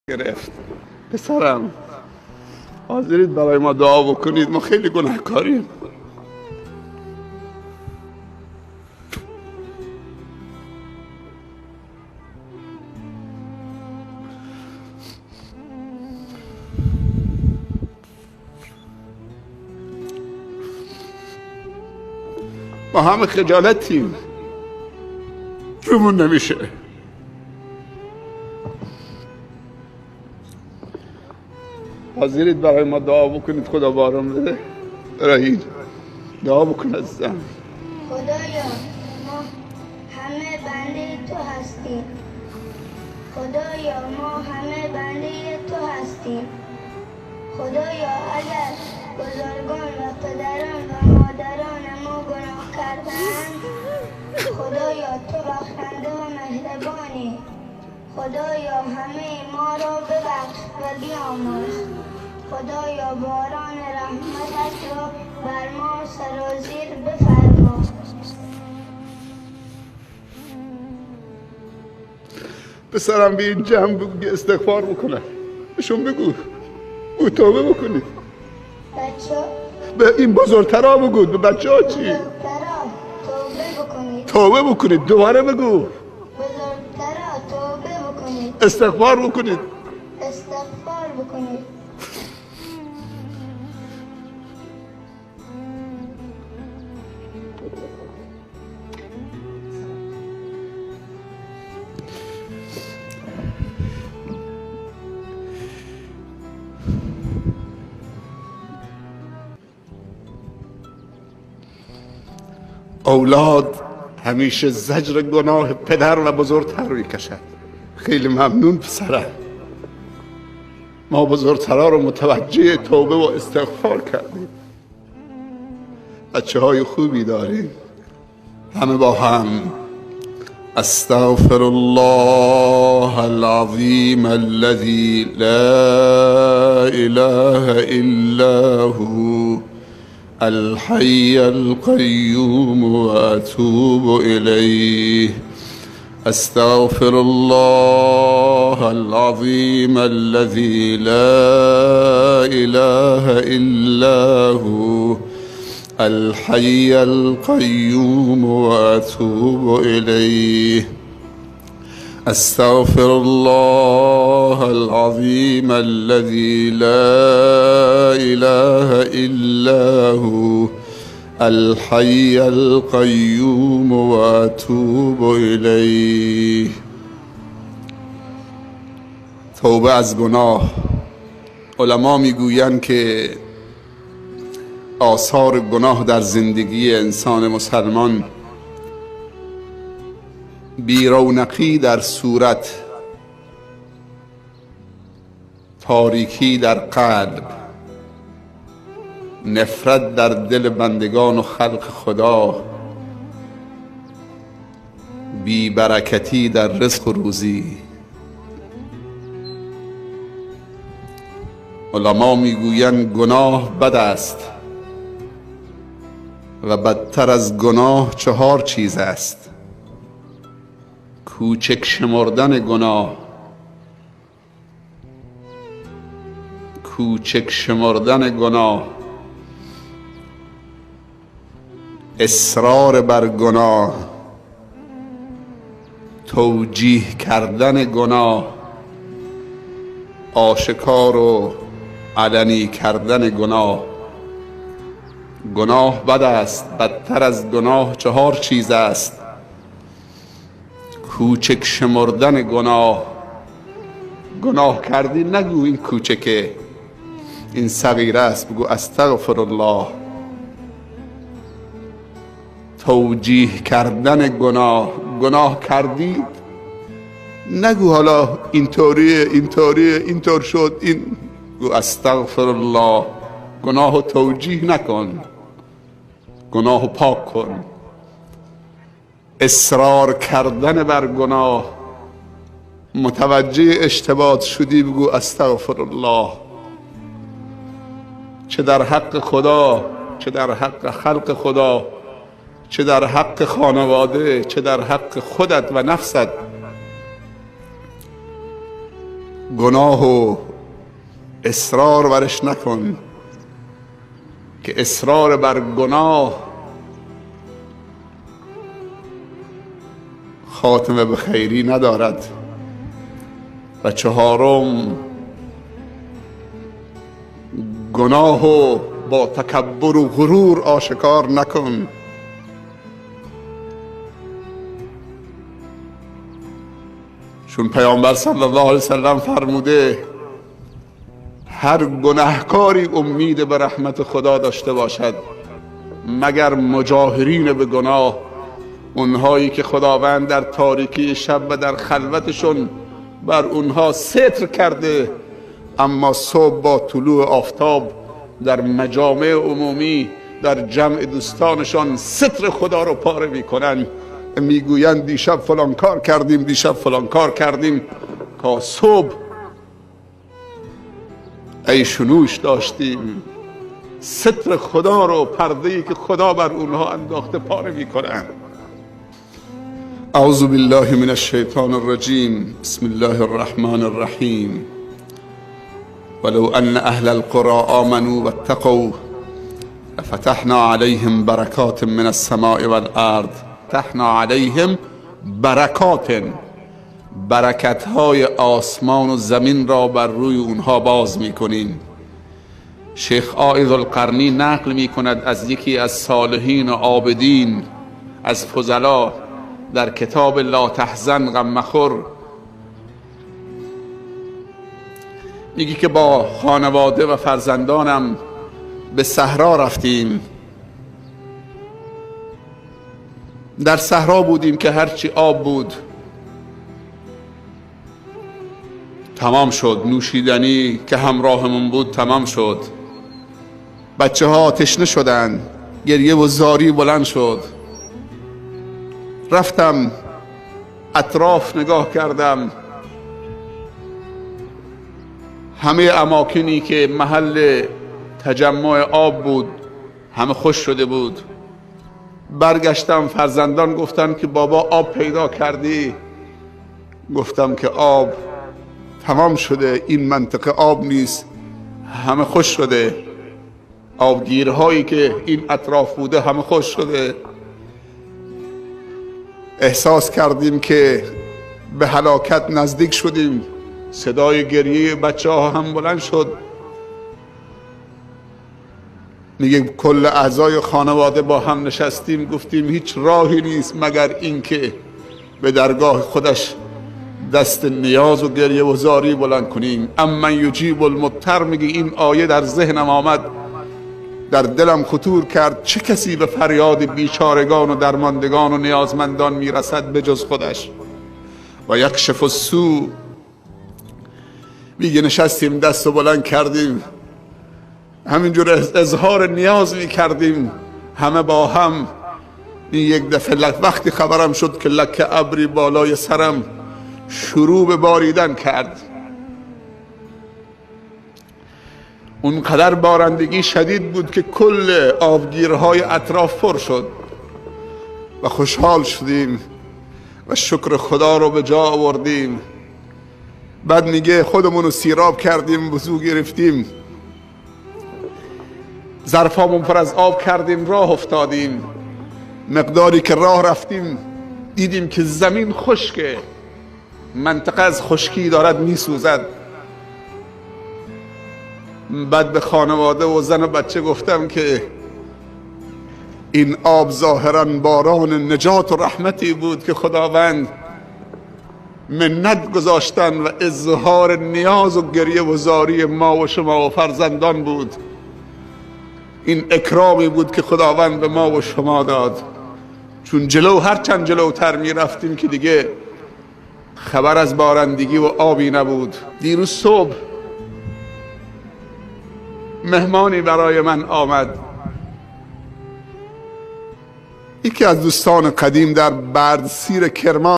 گرفت. پسرم حاضرید برای ما دعا بکنید؟ ما خیلی گناهکاریم. ما همه خجالتیم، رومون نمیشه. حاضرید برای ما دعا بکنید خدا بارون بده؟ برای دعا بکن عزیزم. خدایا ما همه بنده تو هستیم. خدایا ما همه بنده تو هستیم. خدایا اگر بزرگان و پدران و مادران ما گناه کردند، خدایا تو بخشنده و مهربانی. خدایا همه ما را ببخش و بیامرز. خدایا باران رحمتت را بر ما سرازیر بفرما. پسرم به این جمع بگو استغفار بکنه، بهشون بگو او توبه بکنید. بچه به این بزرگترا بگو، به بچه ها چی؟ بزرگترا توبه بکنید. توبه بکنید. دوباره بگو. بزرگترا توبه بکنید. استغفار بکنید. استغفار بکنید. اولاد همیشه زجر گناه پدر و بزرگتر میکشد. خیلی ممنون پسرم. ما بزرگترها رو متوجه توبه و استغفار کردیم. بچه های خوبی داریم. همه با هم استغفر الله العظیم الذی لا اله الا هو الحي القيوم وأتوب إليه. أستغفر الله العظيم الذي لا إله إلا هو الحي القيوم وأتوب إليه. أستغفر الله العظيم الذي لا إله إلا هو الحي القيوم وأتوب إليه. توبه از گناه. علما میگویند که آثار گناه در زندگی انسان مسلمان بیرونقی در صورت، تاریکی در قلب، نفرت در دل بندگان و خلق خدا، بیبرکتی در رزق و روزی. علما میگویند گناه بد است و بدتر از گناه 4 چیز است: کوچک شمردن گناه، کوچک شمردن گناه، اصرار بر گناه، توجیه کردن گناه، آشکار و علنی کردن گناه. گناه بد است، بدتر از گناه 4 چیز است: کوچک شمردن گناه. گناه کردی نگو این کوچکه، این صغیره است، بگو استغفر الله. توجیه کردن گناه. گناه کردی نگو حالا اینطوریه اینطوریه اینطور شد، این، بگو استغفر الله. گناهو توجیه نکن، گناهو پاک کن. اصرار کردن بر گناه. متوجه اشتباه شدی بگو استغفر الله، چه در حق خدا، چه در حق خلق خدا، چه در حق خانواده، چه در حق خودت و نفست. گناه و اصرار برش نکن که اصرار بر گناه خاتمه به خیری ندارد. و چهارم، گناه و با تکبر و غرور آشکار نکن. چون پیامبر صلی الله علیه وسلم فرموده هر گناهکاری امید به رحمت خدا داشته باشد مگر مجاهرین به گناه، اونهایی که خداوند در تاریکی شب و در خلوتشون بر اونها ستر کرده، اما صبح با طلوع آفتاب در مجامع عمومی در جمع دوستانشان ستر خدا رو پاره میکنن، میگویند دیشب فلان کار کردیم، دیشب فلان کار کردیم، تا صبح عیش و نوش داشتیم. ستر خدا رو، پرده‌ای که خدا بر اونها انداخته، پاره میکنن. اعوذ بالله من الشیطان الرجیم، بسم الله الرحمن الرحیم. ولو ان اهل القرى آمنوا واتقوا لفتحنا علیهم برکات من السماء والارض. فتحنا علیهم برکات، برکت های آسمان و زمین را بر روی اونها باز میکنیم. شیخ عائض القرنی نقل میکند از یکی از صالحین و عابدین از فضلا در کتاب لا تحزن غم مخور، میگه که با خانواده و فرزندانم به صحرا رفتیم. در صحرا بودیم که هرچی آب بود تمام شد، نوشیدنی که همراهمون بود تمام شد، بچه ها تشنه شدن، گریه و زاری بلند شد. رفتم اطراف نگاه کردم، همه اماکنی که محل تجمع آب بود همه خشک شده بود. برگشتم، فرزندان گفتن که بابا آب پیدا کردی؟ گفتم که آب تمام شده، این منطقه آب نیست، همه خشک شده، آبگیرهایی که این اطراف بوده همه خشک شده. احساس کردیم که به هلاکت نزدیک شدیم، صدای گریه بچه ها هم بلند شد. میگه کل اعضای خانواده با هم نشستیم، گفتیم هیچ راهی نیست مگر اینکه به درگاه خودش دست نیاز و گریه و زاری بلند کنیم. اما یجیب المضطر، میگه این آیه در ذهنم آمد، در دلم خطور کرد، چه کسی به فریاد بیچارگان و درماندگان و نیازمندان میرسد به جز خودش؟ و یکشف السوء. میگه نشستیم دست و بلند کردیم، همینجور اظهار نیاز میکردیم همه با هم. این یک دفعه وقتی خبرم شد که لکه ابری بالای سرم شروع به باریدن کرد، اونقدر بارندگی شدید بود که کل آبگیرهای اطراف پر شد و خوشحال شدیم و شکر خدا رو به جا آوردیم. بعد میگه خودمون رو سیراب کردیم، وضو گرفتیم، ظرفامون پر از آب کردیم، راه افتادیم. مقداری که راه رفتیم دیدیم که زمین خشکه، منطقه از خشکی دارد میسوزد. بعد به خانواده و زن و بچه گفتم که این آب ظاهرا باران نجات و رحمتی بود که خداوند منت گذاشتن و اظهار نیاز و گریه و زاری ما و شما و فرزندان بود. این اکرامی بود که خداوند به ما و شما داد. چون جلو هرچند جلوتر می رفتیم که دیگه خبر از بارندگی و آبی نبود. دیروز صبح مهمانی برای من آمد، یکی از دوستان قدیم در بردسیر کرمان.